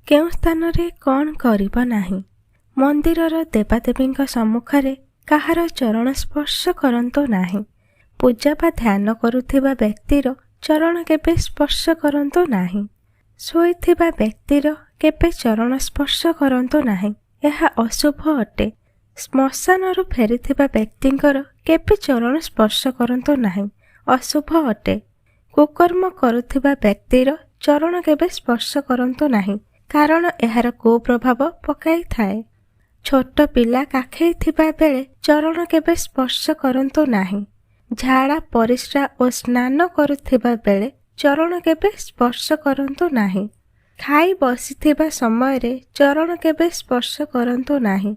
କେଉଁ ସ୍ଥାନରେ କ'ଣ କରିବ ନାହିଁ? ମନ୍ଦିରର ଦେବାଦେବୀଙ୍କ ସମ୍ମୁଖରେ କାହାର ଚରଣ ସ୍ପର୍ଶ କରନ୍ତୁ ନାହିଁ। ପୂଜା ବା ଧ୍ୟାନ କରୁଥିବା ବ୍ୟକ୍ତିର ଚରଣ କେବେ ସ୍ପର୍ଶ କରନ୍ତୁ ନାହିଁ। ଶୋଇଥିବା ବ୍ୟକ୍ତିର କେବେ ଚରଣ ସ୍ପର୍ଶ କରନ୍ତୁ ନାହିଁ, ଏହା ଅଶୁଭ ଅଟେ। ଶ୍ମଶାନରୁ ଫେରିଥିବା ବ୍ୟକ୍ତିଙ୍କର କେବେ ଚରଣ ସ୍ପର୍ଶ କରନ୍ତୁ ନାହିଁ, ଅଶୁଭ ଅଟେ। କୁକର୍ମ କରୁଥିବା ବ୍ୟକ୍ତିର ଚରଣ କେବେ ସ୍ପର୍ଶ କରନ୍ତୁ ନାହିଁ, କାରଣ ଏହାର କୁପ୍ରଭାବ ପକାଇଥାଏ। ଛୋଟ ପିଲା କାଖେଇଥିବା ବେଳେ ଚରଣ କେବେ ସ୍ପର୍ଶ କରନ୍ତୁ ନାହିଁ। ଝାଡ଼ା, ପରିସ୍ରା ଓ ସ୍ନାନ କରୁଥିବା ବେଳେ ଚରଣ କେବେ ସ୍ପର୍ଶ କରନ୍ତୁ ନାହିଁ। ଖାଇ ବସିଥିବା ସମୟରେ ଚରଣ କେବେ ସ୍ପର୍ଶ କରନ୍ତୁ ନାହିଁ।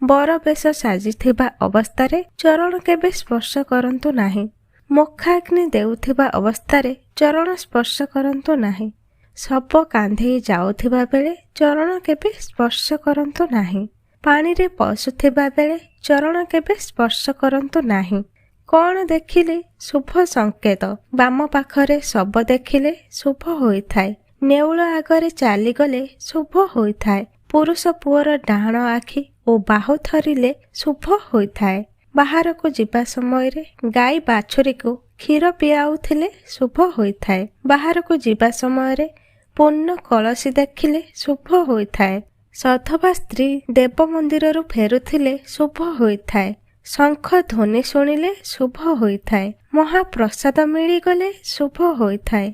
ବରବେଶ ସାଜିଥିବା ଅବସ୍ଥାରେ ଚରଣ କେବେ ସ୍ପର୍ଶ କରନ୍ତୁ ନାହିଁ। ମୁଖାଗ୍ନି ଦେଉଥିବା ଅବସ୍ଥାରେ ଚରଣ ସ୍ପର୍ଶ କରନ୍ତୁ ନାହିଁ। ଶବ କାନ୍ଧେଇ ଯାଉଥିବା ବେଳେ ଚରଣ କେବେ ସ୍ପର୍ଶ କରନ୍ତୁ ନାହିଁ। ପାଣିରେ ପଶୁଥିବା ବେଳେ ଚରଣ କେବେ ସ୍ପର୍ଶ କରନ୍ତୁ ନାହିଁ। କ'ଣ ଦେଖିଲେ ଶୁଭ ସଂକେତ? ବାମ ପାଖରେ ଶବ ଦେଖିଲେ ଶୁଭ ହୋଇଥାଏ। ନେଉଳ ଆଗରେ ଚାଲିଗଲେ ଶୁଭ ହୋଇଥାଏ। ପୁରୁଷ ପୁଅର ଡାହାଣ ଆଖି ଓ ବାହୁ ଥରିଲେ ଶୁଭ ହୋଇଥାଏ। ବାହାରକୁ ଯିବା ସମୟରେ ଗାଈ ବାଛୁରୀକୁ କ୍ଷୀର ପିଆଉଥିଲେ ଶୁଭ ହୋଇଥାଏ। ବାହାରକୁ ଯିବା ସମୟରେ ପୂର୍ଣ୍ଣ କଳସୀ ଦେଖିଲେ ଶୁଭ ହୋଇଥାଏ। ସଧବା ସ୍ତ୍ରୀ ଦେବ ମନ୍ଦିରରୁ ଫେରୁଥିଲେ ଶୁଭ ହୋଇଥାଏ। ଶଙ୍ଖ ଧ୍ୱନି ଶୁଣିଲେ ଶୁଭ ହୋଇଥାଏ। ମହାପ୍ରସାଦ ମିଳିଗଲେ ଶୁଭ ହୋଇଥାଏ।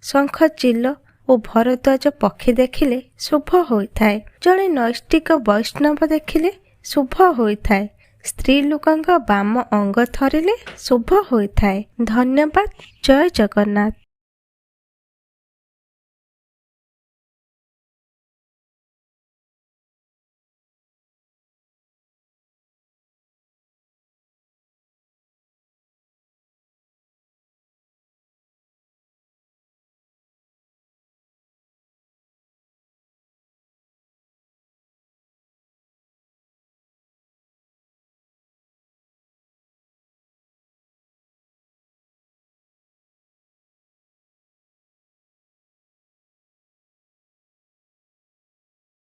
ଶଙ୍ଖ ଚିଲ ଓ ଭରଦ୍ୱାଜ ପକ୍ଷୀ ଦେଖିଲେ ଶୁଭ ହୋଇଥାଏ। ଜଣେ ନୈଷ୍ଠିକ ବୈଷ୍ଣବ ଦେଖିଲେ ଶୁଭ ହୋଇଥାଏ। ସ୍ତ୍ରୀ ଲୋକଙ୍କ ବାମ ଅଙ୍ଗ ଥରିଲେ ଶୁଭ ହୋଇଥାଏ। ଧନ୍ୟବାଦ, ଜୟ ଜଗନ୍ନାଥ।